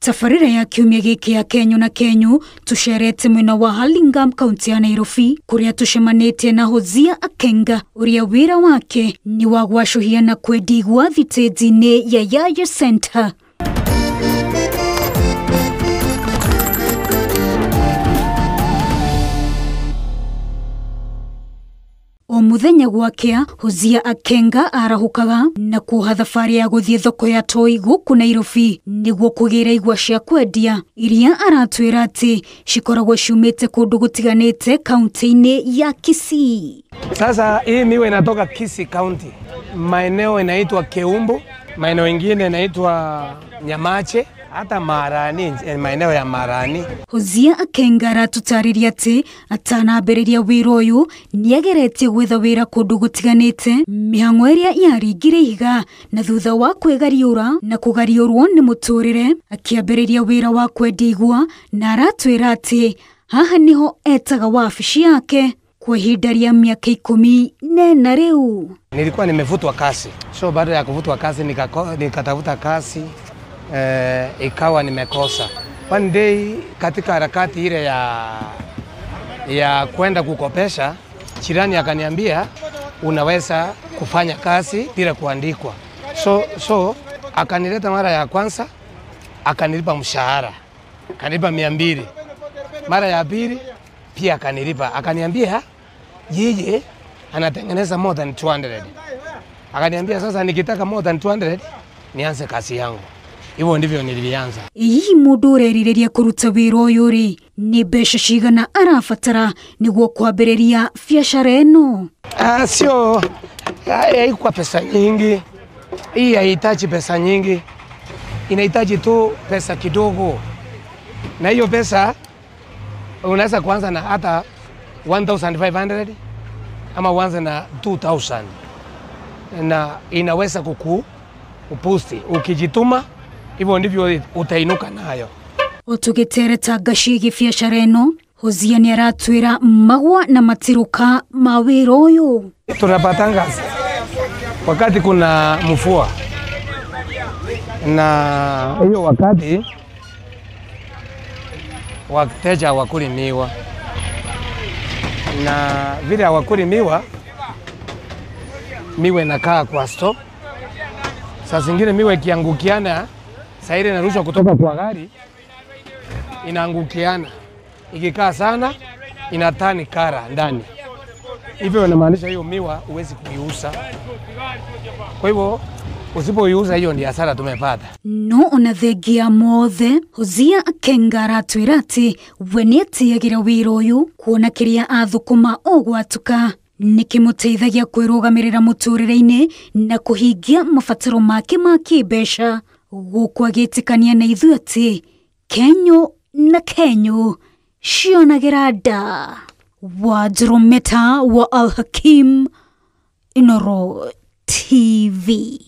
Tabarĩra ya kiumia gĩkĩ ya Kenyu na Kenyu tũcerete mwena wa Hurlingham kaunti ya Nairobi kũrĩa tũcemanĩtie na Hosea Akenga ũrĩa wĩra wake nĩ wa gwacũhia na kwendia igwa thitĩnji-inĩ ya Yaya Center. O muthenya gwakĩa Hosea Akenga arahũkaga na kuoha thabarĩ ya gũthiĩ thoko ya Toi gũkũ Nairobi nĩguo kũgĩra igwa cia kwendia iria aratwĩra atĩ cikoragwo ciumĩte kũndũ gũtiganĩte kaunti-inĩ ya Kisii. Sasa hii miwa inatoka Kisii County, maeneo inaitwa Keumbu, maeneo ingine inaitwa Nyamache, hata Marani, maeneo ya Marani. Hosea Akenga aratũtarĩria atĩ atanambĩrĩria wĩra ũyũ nĩageretie gwetha wĩra kũndũ gũtiganĩte mĩhang'o ĩrĩa yaringire ihiga na thutha wa kwĩgariũra na kũgariũrwo nĩ mũtũrĩre akĩambĩrĩria wĩra wa kwendia igwa na aratwĩra atĩ haha nĩho etaga wabici yake kwa ihinda rĩa miaka 14 rĩu. Nilikuwa nimevutwa kazi, so baada ya kuvutwa kazi nikatafuta kazi, ikawa nimekosa. One day katika harakati ile ya kwenda kukopesha, jirani akaniambia unaweza kufanya kazi bila kuandikwa. So akanileta mara ya kwanza, akanilipa mshahara, akanilipa 200. Mara ya pili pia akanilipa, akaniambia yeye anatengeneza more than 200. Akaniambia sasa nikitaka more than 200 nianze kazi yangu. Hivyo ndivyo nilianza. Hihi mũndũ ũrerirĩria kũruta wĩra ũyũ rĩ, nĩ mbeca cigana arabatara nĩguo kwambĩrĩria biacara ĩno? Sio, haikuwa pesa nyingi. Hii haihitaji pesa nyingi. Inahitaji tu pesa kidogo. Na hiyo pesa unaweza kuanza na hata 1500 ama uanze na 2000. Na inaweza kukupusti ukijituma. Hivyo ndivyo utainuka nayo. Otugitereta ciĩgiĩ biacara ĩno, Hosea nĩ aratwĩra magwa na matiruka ma wĩra ũyũ. Tunapatanga wakati kuna mvua, na hiyo wakati wateja hawakuli miwa, na vile hawakuli miwa, miwa inakaa kwa store. Saa zingine miwa ikiangukiana, saa ile inarushwa kutoka kwa gari, inaangukiana. Ikikaa sana inatani kara ndani. Hivyo inamaanisha hiyo miwa huwezi kuiuza. Kwa hivyo usipoiuza hiyo ndio hasara tumepata. No ona thengia mothe, Hosea Akenga aratwĩra atĩ we nĩetĩagĩra wĩra ũyũ kuona kĩrĩa athũkũma o gwatuka nĩkĩmũteithagia kwĩrũgamĩrĩra mũtũrĩre-inĩ na kũhingia mabataro make ma kĩmbeca gũkũ agĩtĩkania na ithuĩ atĩ Kenyu na Kenyu cionagĩra nda. Wa Drometa wa Al Hakim, Inooro TV.